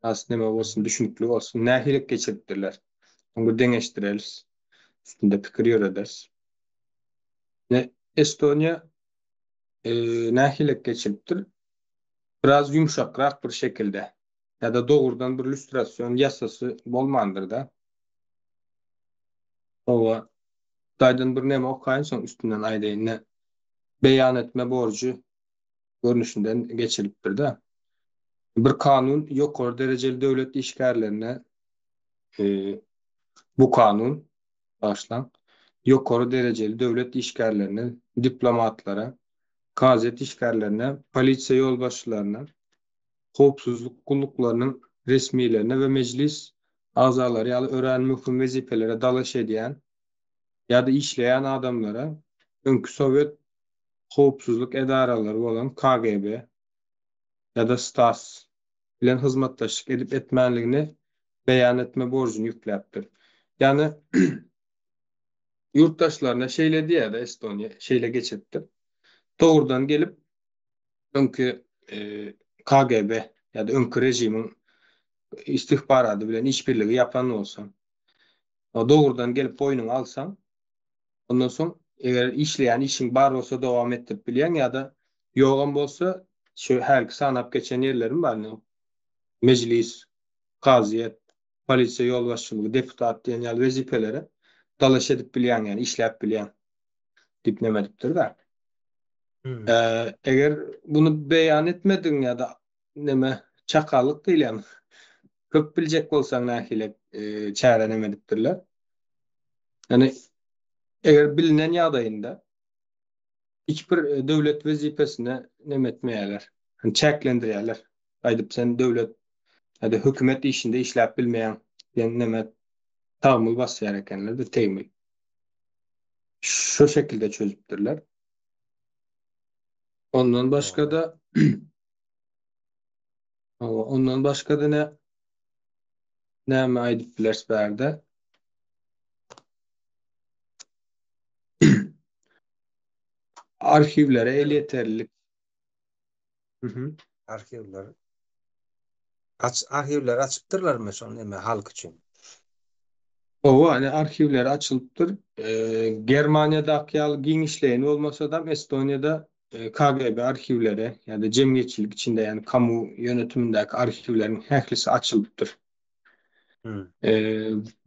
Has neme bolsun, düşünikli bolsun. Nähili geçiripdirler? Soň bir deňeşdireris. Üstünde pikir ýörederis. Ne Estoniýa e, nähili geçiripdir? Biraz ýumşakrak bir şekilde. Ýa-da dogrudan bir lýustrasion ýasasy bolmandyr-da. Oba Hudaýdan bir neme okaýyn soň üstünden aýdaýyn. Ne beýan etme borjy görnüşinden geçirilipdir-de. Bir kanun ýokary derejeli döwlet işgärlerine bu kanun, bagyşlaň, ýokary derejeli döwlet işgärlerine, diplomatlara, kazyýet işgärlerine, polisiýa ýolbaşçylaryna, howpsuzlyk gulluklarynyň resmilerine we mejlis agzalary ýaly örän möhüm wezipelere dalaş edýän ýa-da işleýän adamlara öňki sowet howpsuzlyk edaralary bolan KGB ýa-da Stas bilen hyzmatdaşlyk edip-etmänligini beýan etme borjuny ýükläpdir. Ýagny ýurtdaşlaryna şeýle diýýär-de Estoniýa şeýle geçiripdir. Dogrudan gelip öňki KGB ýa-da öňki režimiň istihbarady bilen işbirligi ýapan bolsaň, dogrudan gelip boýnuňa alsaň, ondan soň eger işleýän işiň bar bolsa dowam etdirip bilýäň ýa-da ýogam bolsa şu hälki sanap geçen ýerlerim bar indi mejlis, kazyýet, polisiýa ýolbaşçylygy, deputat diýen ýaly wezipelere dalaş edip bilýäň ýagny işläp bilýäň diýip neme edipdir-de. Eger muny beýan etmedigiň ýa-da neme çakallyk diýilýärmi? Köp biljek bolsaň nähili çäre neme edipdirler. Ýani eger bilinen ýagdaýynda hiç bir döwlet wezipesine neme etmeýärler. Çäklendirýärler. Aýdyp sen döwlet ýa-da hökümet işinde işläp bilmeýäň diýen neme tagmyl basýar ekenler-de tegmil. Şu şekilde çözüpdirler. Ondan başga-da Hawa, ondan başga-da ne näme aýdyp bileris bärde? Arhiwlere elýeterlilik. Mhm. Arhiwler. Aç arhiwleri açypdyrlarmy şol neme halk üçin? Hawa, ine arhiwleri açylypdyr. Germaniýadaky ýaly giňişleýin bolmasadam Estoniýada KGB arhiwleri ýa-da jemgyýetçilik içinde, ýagny kamu ýönetimindäki arhiwleriň ählisi açylypdyr.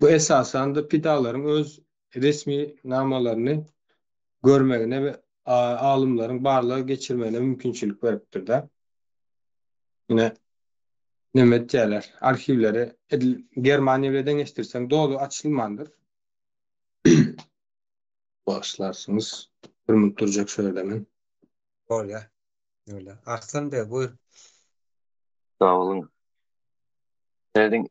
Bu esasan-da pidalaryň öz resmi namalaryny görmegine we alymlaryň barlag geçirmegine mümkinçilik beripdir-de. Ine, neme etýärler, arhiwleri edil Germaniýa bilen deňeşdirseň doly açylmandyr. Bagyşlarsyňyz, bir minut durjak şu ýerde men. Bolýar. Öyle. Arslan beg, buýur. Sag boluň. Serediň,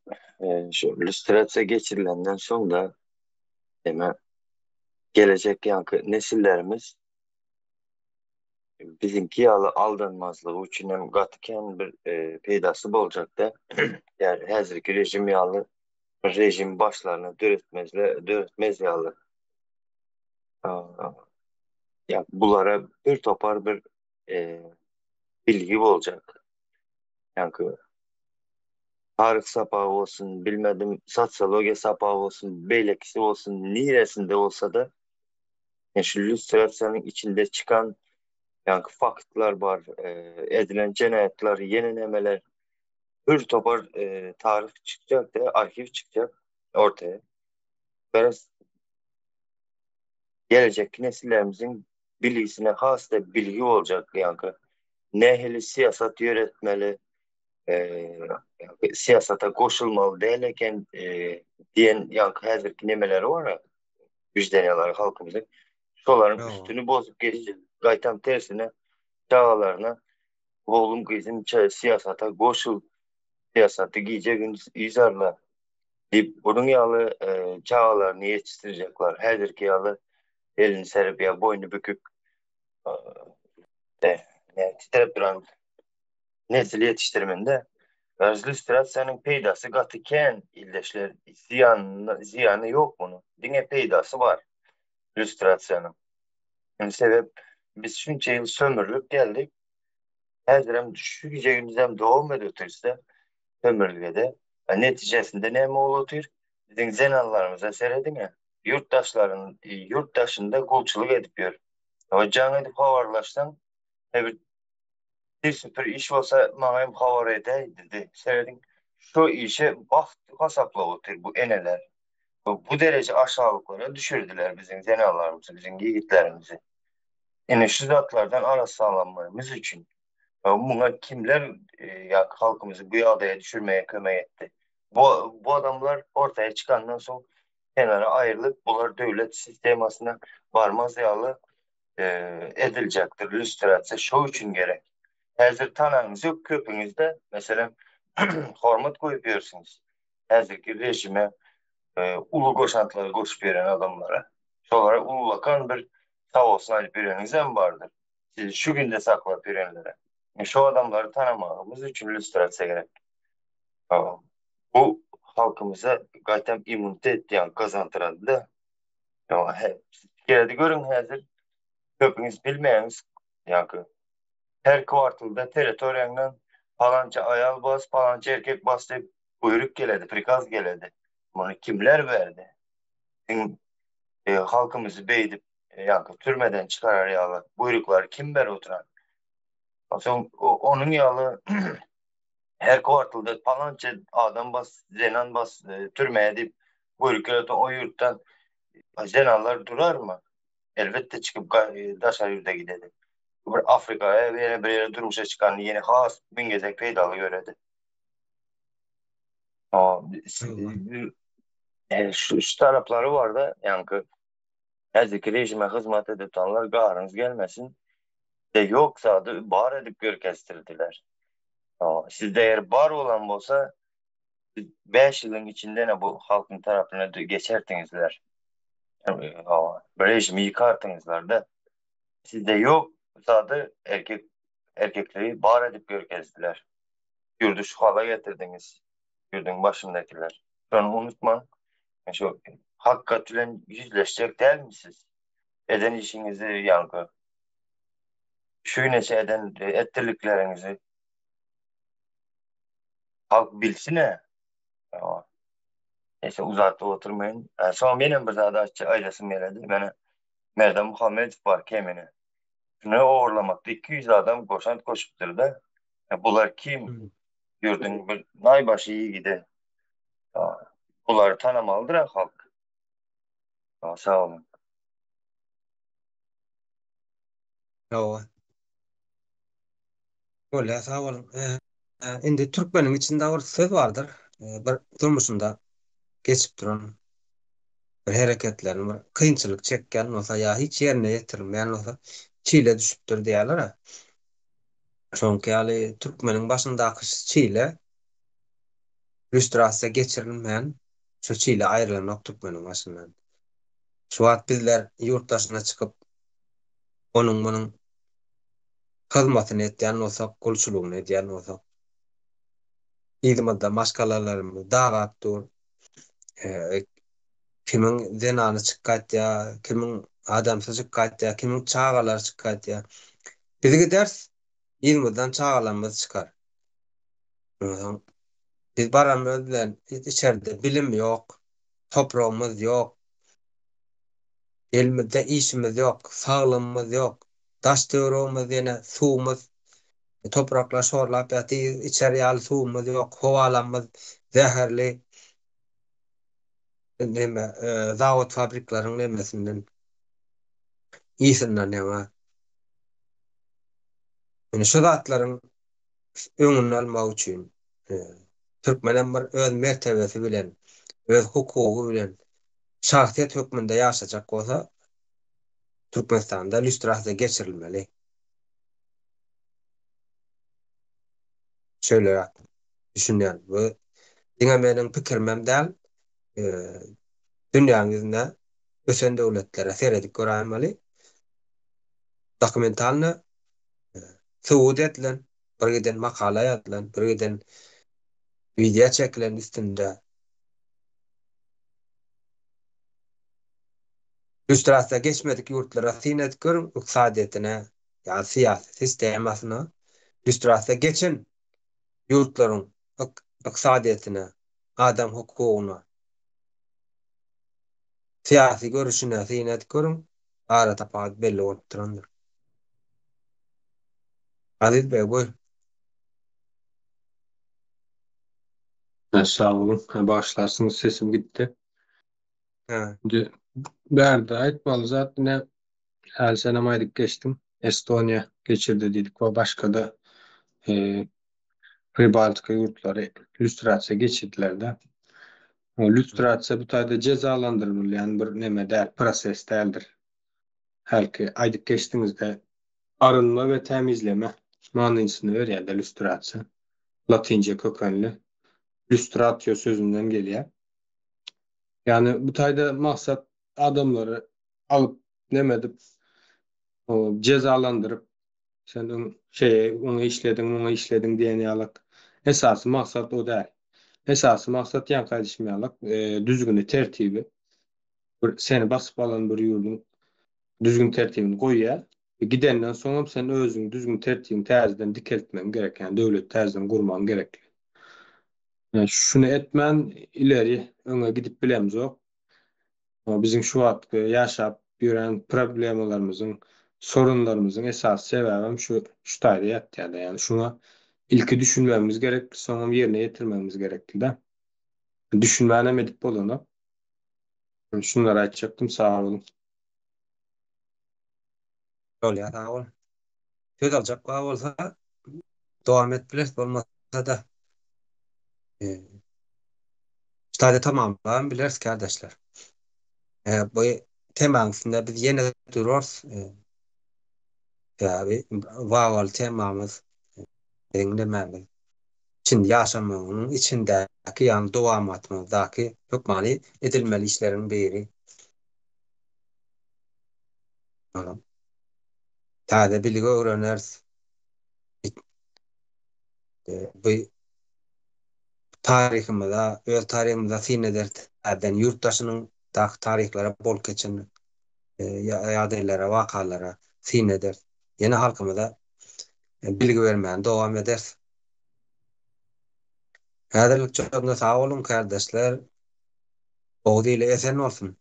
şu lýustrasiýa geçirilenden soň-da, eme, gelejek ýaňky nesillerimiz biziňki ýaly aldanmazlygy üçin hem gaty kän bir peýdasy boljakda. Ýa häzirki režim ýaly bir režim başlaryna döretmezle, döretmez ýaly. Ýa bulara bir topar bir bilgi boljak. Ýaňky taryh sapagy bolsun, bilmedim, sosiologiýa sapagy bolsun, beýlekisi bolsun, niresinde bolsa-da, ýa şu lýustrasiýanyň içinde çykan ýaňky faktlar bar, edilen jenaýatlar, ýene nämeler, bir topar taryh çykjak-da, arhiw çykjak ortaya. Garaz, gelejekki nesillerimiziň bilgisine has-da bilgi boljak, ýaňky nähili syýasat ýöretmeli, syýasata goşulmaly däl eken diýen ýaňky häzirki nemeleri bar-a, wiždaniýalary halkymyzyň. Şolaryň üstüni bozup geçjek. Gaýtam tersine çagalaryna oglum gyzym syýasata goşul, syýasaty gije-gündiz yzarla diýip bunuň ýaly çagalaryny ýetişdirjekler. Häzirki ýaly elini serip ýa boýny bükük titrep duran nesil ýetişdirmende. Lýustrasiýanyň peýdasy gaty kän ildeşler. Zyýany ýok munuň. Diňe peýdasy bar lýustrasiýanyň. Sebäp biz şunça ýyl sömürilip geldik. Häzirem şu gije-gündizem dowam edip otyrys-da sömürgede. Netijesinde näme bolup otyr? Biziň zenanlarymyza serediň-ä. Ýurt daşlaryn, ýurt daşynda gulçulyk edip ýör. Jaň edip habarlaşsaň, bir bir iş bolsa maňa hem habar edäý diýdi. Serediň, şu işe bagt hasaplap otyr bu eneler. Bu dereje aşalyklara düşürdiler biziň zenanlarymyzy, biziň ýigitlerimizi. Ine şu zatlardan arassalanmagymyz üçin muňa kimler ýa halkymyzy bu ýagdaýa düşürmege kömek etdi? Bu bu adamlar ortaya çykandan soň kenara aýrylyp, bular döwlet sistemasyna barmaz ýaly ediljekdir. Lýustrasiýa şo üçin gerek. Häzir tanaňyz ýok köpüňizde, meselem, hormat goýup ýörsüňiz. Häzirki režime uly goşantlary goşup ýören adamlara. Şolara ullakan bir sag bolsun aýdyp ýöreniňizem bardyr. Sizi şu günde saklap ýörenlere. Şo adamlary tanamagymyz üçin lýustrasiýa gerek. Bu halkymyza gaýtam immunitet ýaly gazandyrady-da. Geldi görüň häzir köpüňiz bilmeýäňiz ýaňky her kwartalda territoriýaňdan palança aýal bas, palança erkek bas diýip buýruk geledi, prikaz geledi. Muny kimler berdi? Siziň e, halkymyzy beýdip ýaňky türmeden çykarar ýaly buýruklary kim berip oturan? Soň onuň ýaly her kwartalda palança adam bas, zenan bas e, türmeye diýip buýruk gelip o ýurtdan zenanlar durarmy? Elbetde çykyp e, daşary ýurda gidedi. Bir Afrikaya ýene bir ýere durmuşa çykany ýene has bin gezek peýdaly göredi. E, şu, şu taraplary var da ýaňky häzirki rejime hyzmat edip tanlar garyňyz gelmesin de yok zady bar edip görkezdirdiler. Sizde eğer bar olan bolsa 5 ýylyň içinde ne bu halkyň tarapyna geçerdiňizler. Bir rejimi ýykardyňyzlar da. Sizde yok zady erkek erkekleri bar edip görkezdiler. Ýurdy şu hala getirdiňiz. Ýurduň başyndakiler. Şony unutmaň. Şu hakykat bilen ýüzleşjek dälmi siz? Eden işiňizi ýaňky şu güneçe eden etdirlikleriňizi halk bilsine. Neyse uzatyp oturmaýyn. Soň menem bir zat aýdasym geledi. Mene Merdan Muhammedow bar kemine. Şuny ogurlamakda 200 adam goşant goşupdyr-da. Bular kim? Ýurduň bir naýbaşy ýigidi. Bulary tanamalydyr halk. Sag boluň. Hawa. Bolýar, sag boluň. Indi türkmeniň içinde bir söz bardyr. Bir durmuşynda geçip duran bir hereketlerini bir kynçylyk çekýän bolsa ýa hiç ýerine ýetirilmeýän bolsa çile düşüpdir diýýärler-ä. Şoňky ýaly türkmeniň başyndaky çile lýustrasiýa geçirilmän şu çile aýrylanok türkmeniň başyndan. Şu wagt bizler ýurt daşyna çykyp onuň munuň hyzmatyny etýän bolsak, gulçulygyny edýän bolsak, yzymyzda maşgalalarymyz dagap dur. Kimiň zenany çykyp gaýtýar, kimiň adamsy çykyp gaýtýar, kimiň çagalary çykyp gaýtýar. Biz gideris, yzymyzdan çagalarymyz çykar. Onsoň biz baranymyz bilen içeride bilim ýok, topragymyz ýok, elimizde işimiz ýok, saglygymyz ýok, daş-töweregimiz ýene suwumyz, topraklar şorlap ýatyr, içer ýaly suwumyz ýok, howalamyz zäherli. Neme, zawod-fabrikleriň nemesinden, ysyndan ýaňa. Indi şu zatlaryň öňüni almak üçin türkmenem bir öz mertebesi bilen, öz hukugy bilen şahsyýet hökmünde ýaşajak bolsa, Türkmenistanda lýustrasiýa geçirilmeli. Şeýleräk düşünýän. Bu diňe meniň pikirimem däl. Dünýäň ýüzünde ösen döwletlere seredip göräýmeli. Dokumentalny subut edilen, bir giden makala ýazylan, bir giden wideo çekilen üstünde lýustrasiýa geçmedik ýurtlara syn edip görüň, ykdysadyýetine ýa syýasy sistemasyna lýustrasiýa geçen ýurtlaryň ykdysadyýetine, adam hukugyna, syýasy görüşine syn edip görüň, ara tapawut belli bolup durandyr. Aziz beg, buýr. Sag boluň, bagyşlarsyňyz sesim gitdi. Hä. Indi bärde aýtmaly zat ine häli senem aýdyp geçdiň Estoniýa geçirdi diýdik we başgada Pribaltika ýurtlary lýustrasiýa geçirdiler-de. Lýustrasiýa bu taýda jezalandyrylýan bir neme däl, proses däldir. Hälki aýdyp geçdiňizde arynma we tämizleme manysyny berýär-de lýustrasiýa. Latynça kökenli lustratio sözünden gelýär. Ýagny bu taýda maksat adamlary alyp neme edip jezalandyryp sen öň şeýe oňa işlediň muňa işlediň diýen ýalak esasy maksat o däl. Esasy maksat ýaňky aýdyşym ýalak düzgüni tertibi bir seni basyp alan bir ýurduň düzgün tertibini goýýar. Gidenden soňam sen özüň düzgün tertibiňi täzeden dikeltmegiň gerek ýagny döwleti täzeden gurmagyň gerekli. Şuny etmän ileri öňe gidip bilemzok. Biziň şu wagtky ýaşap ýören problemalarymyzyň, sorunlarymyzyň esasy sebäbem şu şu taýda ýatýar-da. Ýagny şuňa ilki düşünmegimiz gerekdi, soňam ýerine ýetirmegimiz gerekdi-de. Düşünmänem edip bolanok. Şunlary aýtjakdym, sag boluň. Bolýar, sag bol. Söz aljak bar bolsa dowam edip bileris, bolmasa-da şu taýda tamamlabam bileris kärdeşler. Bu temaň üstünde biz ýene durarys. Sebäbi wawaly temamyz biziň nemämiz içinde ýaşamagyň içindäki ýagny dowamatymyzdaky hökmany edilmeli işleriň biri. Täze bilgi öwreneris. Bu taryhymyza, öz taryhymyza syn ederis täzeden, ýurt daşynyň daky taryhlara bolup geçen ýagdaýlara, wakalara syn ederis. Ýene halkymyza bilgi bermäni dowam ederis. Häzirlikçe onda sag boluň kärdeşler. Oguz ili esen bolsun!